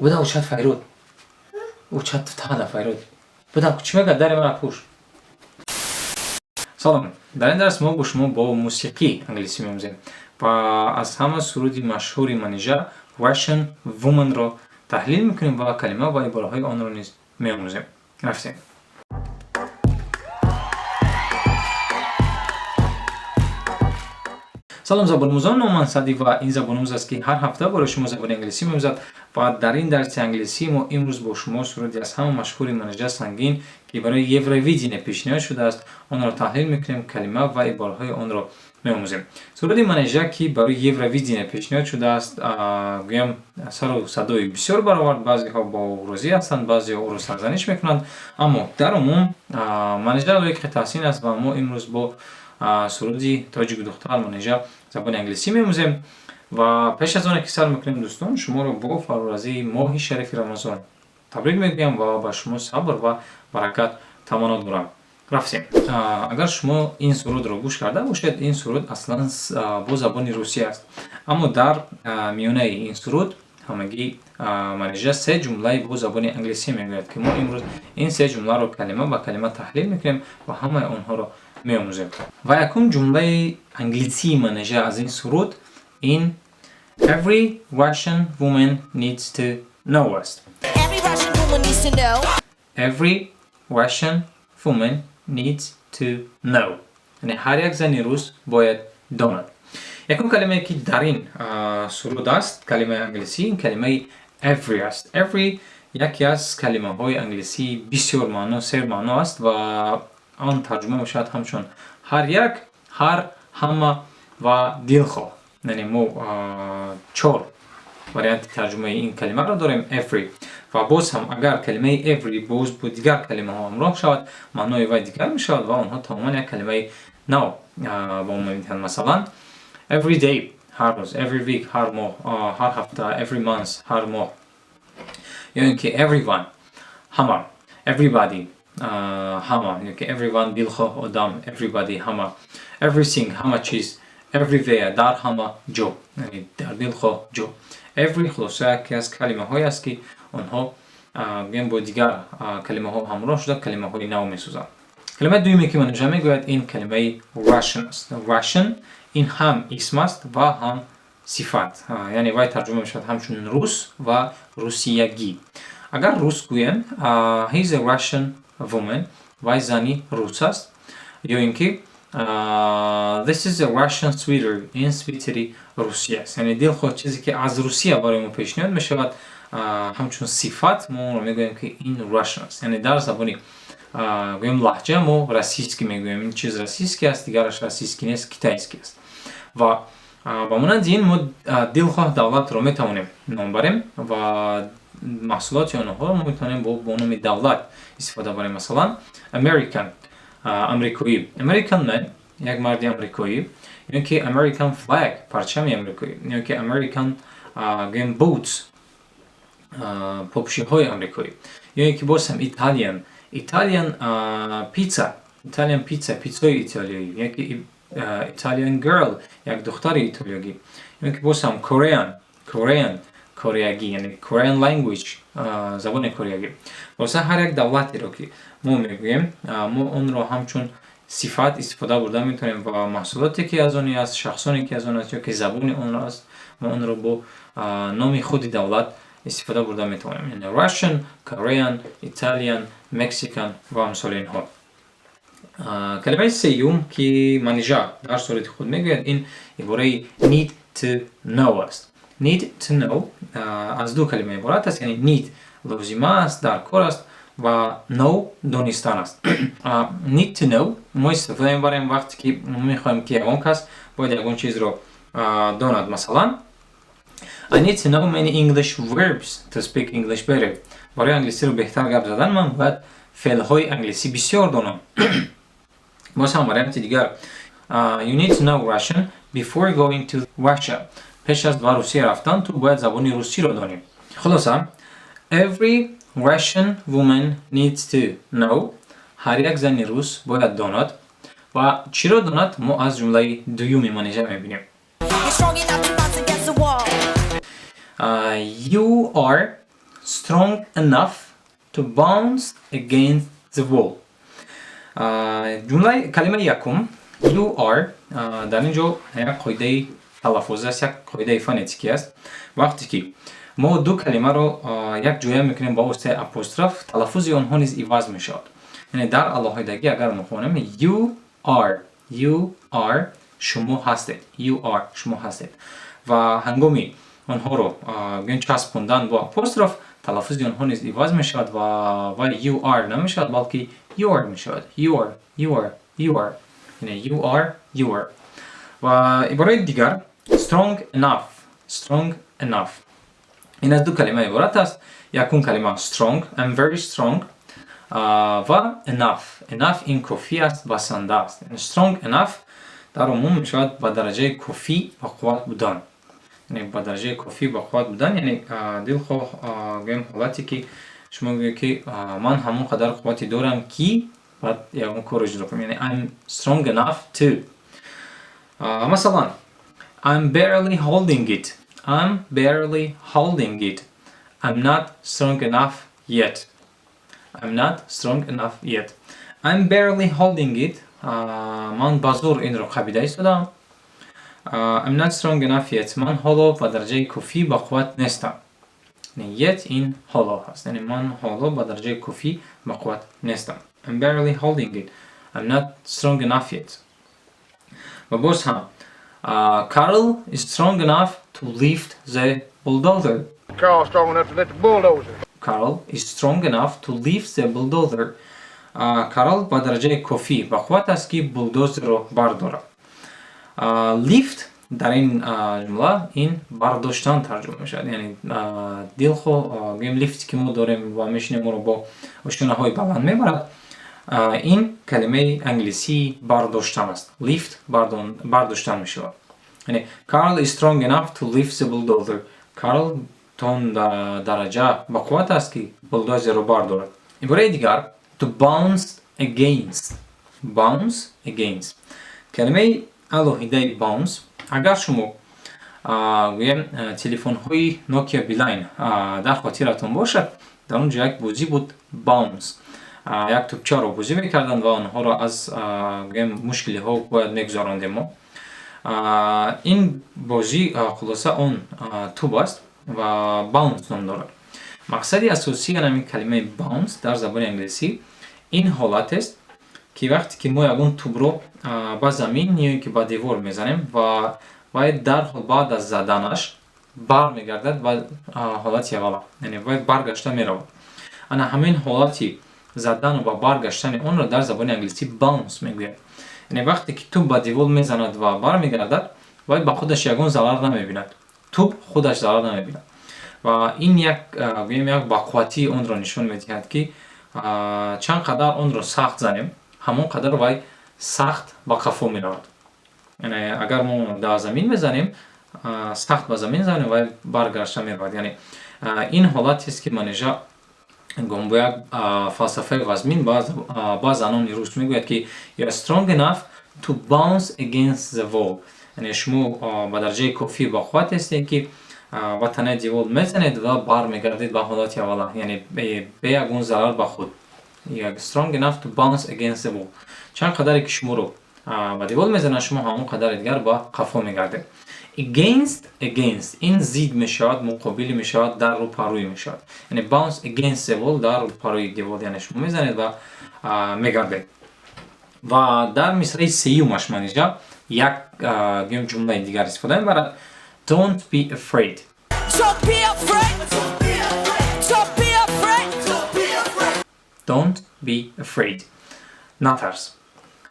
Буда учат файруд. Учат тада файруд. Буда чӣ мегӯяд, дари мара пӯш. Салом. Дар ин дарс мо бо шумо бо мусиқӣ англисӣ меомӯзем ва аз ҳама суруди машҳури Манижа Russian Woman-ро таҳлил мекунем ва калима ва ибораҳои онро низ меомӯзем. Рафтем. Салом, забономӯзон, номи ман Саъдӣ ва ин забономӯз аст, ки ҳар ҳафта барои шумо забони англисӣ меомӯзад. Ва дар ин дарси англисӣ мо имрӯз бо шумо суруди аз ҳама машҳури Манижа Сангин, ки барои Евровидение пешниҳод шудааст, онро таҳлил мекунем, калима ва ибораҳои онро меомӯзем. Суруди Манижа, ки барои Евровидение пешниҳод шудааст, гӯям, сару садои бисёр баровард. Баъзеҳо бо ӯ розӣ ҳастанд, баъзеҳо ӯро сарзаниш мекунанд, аммо дар умум Манижа лоиқи таҳсин аст. Ва мо имрӯз бо суруди тоҷику духтар Манижа забони англисӣ меомӯзем. Ва пеш аз оне ки сар мекунем, дӯстон, шуморо бо фарорасии моҳи шарифи Рамазон табрик мегӯям ва ба шумо сабр ва баракат таманно дорам. Рафтем. Агар шумо ин сурудро гӯш карда бошед, ин суруд аслан бо забони русӣ аст, аммо дар миёнаи ин суруд ҳамагӣ Манижа се ҷумлаи бо забони англисӣ мегӯяд, ки мо имрӯз ин се ҷумларо калима ба калима таҳлил мекунем ва ҳамаи онҳоро меомӯзем. Ва якум ҷумлаи англисии Манижа аз ин суруд ин "Every Russian woman needs to know" аст. Every Russian woman needs to know. Every Russian woman needs to know, яъне ҳар як зани рус бояд донад. Якум калимае, ки дар ин суруд аст, калимаи англисӣ, ин калимаи every аст. Every яке аз калимаҳои англисии бисёр маъно, сермаъно аст ва он тарҷума мешавад ҳамчун ҳар як, ҳар, ҳама ва дилхоҳ. Яъне мо чор варианти тарҷумаи ин калимаро дорем, every. Ва боз ҳам агар калимаи every боз бо дигар калимаҳо ҳамроҳ шавад, маънои вай дигар мешавад ва онҳо тамоман як калимаи нав ба мо медиҳанд. Масалан, every day, ҳар рӯз, every week, ҳар моҳ, ҳар ҳафта, every month, ҳар моҳ, ё ин ки everyone, ҳама, everybody, ҳама, ё ки everyone, дилхоҳ одам, everybody, ҳама, everything, ҳама чиз, everywhere, дар ҳама ҷо, яъне дар дилхоҳ ҷо. Every хулоса яке аз калимаҳое аст, ки онҳо, гӯем, бо дигар калимаҳо ҳамроҳ шуда, калимаҳои нав месозанд. Калимаи дуюме, ки Манижа мегӯяд, ин калимаи Russian аст. Russian ин ҳам исм аст ва ҳам сифат, яъне вай тарҷума мешавад ҳамчун рус ва русиягӣ. Агар рус гӯем, "He's a Russian woman", вай зани рус аст, ё ин ки "This is a Russian sweater", ин свитери русия аст. Яъне дилхоҳ чизе, ки аз Русия барои мо пешниҳод мешавад, ҳамчун сифат мо онро мегӯем, ки ин Russian аст. Яъне дар забони, гӯем, лаҳҷа мо российский мегӯем, ин чиз российский аст, дигараш российский нест, китайский аст. Ва ба монанди ин мо дилхоҳ давлатро метавонем ном барем ва маҳсулоти онҳоро мо метавонем бо номи давлат истифода барем. Масалан, American, амрикоӣ, American man, як марди амрикоӣ, ё ки American flag, парчами амрикоӣ, ё ки American, гӯем, boots, попшиҳои амрикоӣ, ё ин ки боз ҳам Italian, Italian pizza, Italian pizza, питсои италиёӣ, ё ки Italian girl, як духтари итолиёгӣ, ё ки боз ҳам Korean, Korean, кореягӣ, яъне Korean language, забони кореягӣ. Хулоса, ҳар як давлатеро, ки мо мегӯем, мо онро ҳамчун сифат истифода бурда метавонем ва маҳсулоте, ки аз он аст, шахсоне, ки аз он аст, ё ки забони он аст, мо онро бо номи худи давлат истифода бурда метавонем, яъне Russian, Korean, Italian, Mexican ва амсоли инҳо. Калимаи сеюм, ки Манижа дар суруди худ мегӯяд, ин ибораи need to know аст. Need to know аз ду калима иборат аст, яъне need лозима аст, дар кор аст ва know донистан аст. Need to know мо истифода мебарем, вақте ки мехоҳем, ки ягон кас бояд ягон чизро донад. Масалан, I need to know many English verbs to speak English better. Барои англисиро беҳтар гап задан ман бояд феълҳои англисӣ бисёр донам. Боз ҳам варианти дигар: You need to know Russian before going to Russia. Пеш аз ба Русия рафтан ту бояд забони русиро донӣ. Хулоса, every Russian woman needs to know, ҳар як зани рус бояд донад. Ва чиро донад, мо аз ҷумлаи дуюми Манижа мебинем. You're strong enough to bounce against the wall. You are strong enough to bounce against the wall. Ҷумлаи калимаи якум you are, дар ин ҷо як қоидаи талаффуз аст, як қоидаи фонетикӣ аст. Вақте ки мо ду калимаро як ҷоя мекунем ба воситаи апостроф, талаффузи онҳо низ иваз мешавад. Яъне дар алоҳидагӣ агар мо хонем you are, you are, шумо ҳастед, you are, шумо ҳастед, ва ҳангоми онҳоро гӯем часпондан бо апостроф, талаффузи онҳо низ иваз мешавад ва you are намешавад, балки you're мешавад. You are, you are, you are, яъне you are, you are. Ва ибораи дигар strong enough. Strong enough ин аз ду калима иборат аст. Якум калима strong, I'm very strong, ва enough. Enough ин кофӣ аст, басанда аст. Strong enough дар умум мешавад ба дараҷаи кофӣ ба қувват будан, яъне ба дараҷаи кофӣ ба қувват будан, яъне дилхоҳ гӯем ҳолате ки шумо гӯед, ки ман ҳамон қадар қуввате дорам, ки баъд ягон корро иҷро кунам, яъне I'm strong enough to. Масалан, I'm barely holding it. I'm barely holding it. I'm not strong enough yet. I'm not strong enough yet. I'm barely holding it. Ман ба зӯр инро қабида истодам. I'm not strong enough yet. Ман ҳоло ба дараҷаи кофӣ ба қувват нестам. Yet ин ҳоло ҳаст. Яъне ман ҳоло ба дараҷаи кофӣ ба қувват нестам. I'm barely holding it. I'm not strong enough yet. Ва боз ҳам Carl is strong enough to lift the bulldozer. Carl's strong enough to lift the bulldozer. Carl is strong enough to lift the bulldozer. Карл ба дараҷаи кофӣ ба қувват аст, ки булдозерро бардорад. Lift дар ин ҷумла ин бардоштан тарҷума мешавад. Яъне дилхоҳ гӯем лифте, ки мо дорем ва мешинем, моро бо ошёнаҳои баланд мебарад. Ин калимаи англисии бардоштан аст. Lift бардоштан мешавад. Яъне Carl is strong enough to lift the bulldozer. Карл то он дараҷа ба қувват аст, ки булдозерро бардорад. Ибораи дигар to bounce against. Bounce against. Калимаи алоҳидаи bounce, агар шумо гӯем телефонҳои Nokia Beeline дар хотиратон бошад, дар он ҷо як бозӣ буд bounce. Як тӯпчаро бозӣ мекарданд ва онҳоро аз гӯем мушкилиҳо бояд мегузарондем мо. Ин бозӣ хулоса он тӯб аст ва bounce ном дорад. Мақсади асосии ҳамин калимаи bounce дар забони англисӣ ин ҳолатест, ки вақте ки мо ягон тӯбро ба замин ё ин ки ба девор мезанем ва вай дарҳол баъд аз заданаш бармегардад ба ҳолати аввала, яъне вай баргашта меравад. Ана ҳамин ҳолати задану ва баргаштани онро дар забони англисӣ bounce мегӯяд. Яъне вақте ки тӯб ба девор мезанад ва бармегардад, вай ба худаш ягон зарар намебинад, тӯб худаш зарар намебинад, ва ин як гӯем як бақувватии онро нишон медиҳад, ки чанд қадар онро сахт занем, ҳамон қадар вай сахт ба қафо меравад. Яъне агар мо дар замин мезанем, сахт ба замин занем, вай баргашта меравад. Яъне ин ҳолатест, ки Манижа бо як фалсафаи вазмин ба занони рус мегӯяд, ки you are strong enough to bounce against the wall, яъне шумо ба дараҷаи кофӣ ба қувват ҳастед, ки ба танаи девор мезанед ва бармегардед ба ҳолати аввала, яъне бе ягон зарар ба худ. Strong enough to bounce against the wall. Чанд қадаре ки шуморо ба девор мезанад, шумо ҳамон қадари дигар ба қафо мегардед. Against, against ин зид мешавад, муқобили мешавад, дар рӯпарӯй мешавад. Яъне bounce against the wall, дар рӯпарӯи девор, яъне шумо мезанед ва мегардед. Ва дар мисраи сеюмаш Манижа як гӯем ҷумлаи дигар истифода мебарад: Don't be afraid. Don't be afraid. Don't be afraid. Don't be afraid, натарс.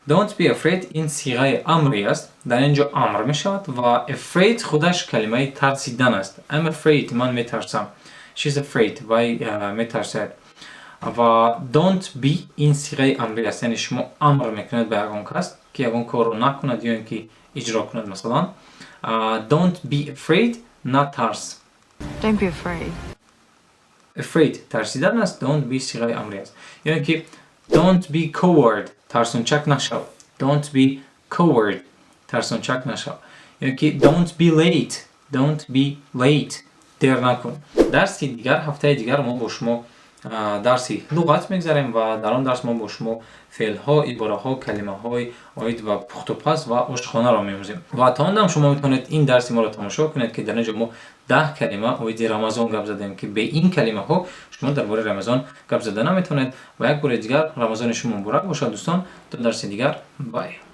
Don't be afraid ин сиғаи амрӣ аст. Дар ин ҷо амр мешавад ва afraid худаш калимаи тарсидан аст. I'm afraid, ман метарсам. She's afraid, вай метарсад. Ва don't be ин сиғаи амрӣ аст, яъне шумо амр мекунед ба ягон кас, ки ягон корро накунад ё ин ки иҷро кунад. Масалан, don't be afraid, натарс. Don't be afraid. Afraid тарсидан аст, don't be сиғаи амрӣ аст. Ё ин ки don't be coward, тарсончак нашав. Don't be coward, тарсончак нашав. Ё ки don't be late. Don't be late. Дер накун. Дарси дигар, ҳафтаи дигар мо бо шумо дарси луғат мегзарем ва дар он дарс мо бо шумо феълҳо, ибораҳо, калимаҳои оид ба пухтупаз ва ошхонаро меомӯзем. Ва то он дам шумо метавонед ин дарси моро тамошо кунед, ки дар ин ҷо мо 10 калима оиди Рамазон гап задем, ки бе ин калимаҳо шумо дар бораи Рамазон гап зада наметавонед. Ва як бори дигар Рамазони шумо муборак бошад, дӯстон. То дарси дигар, bye.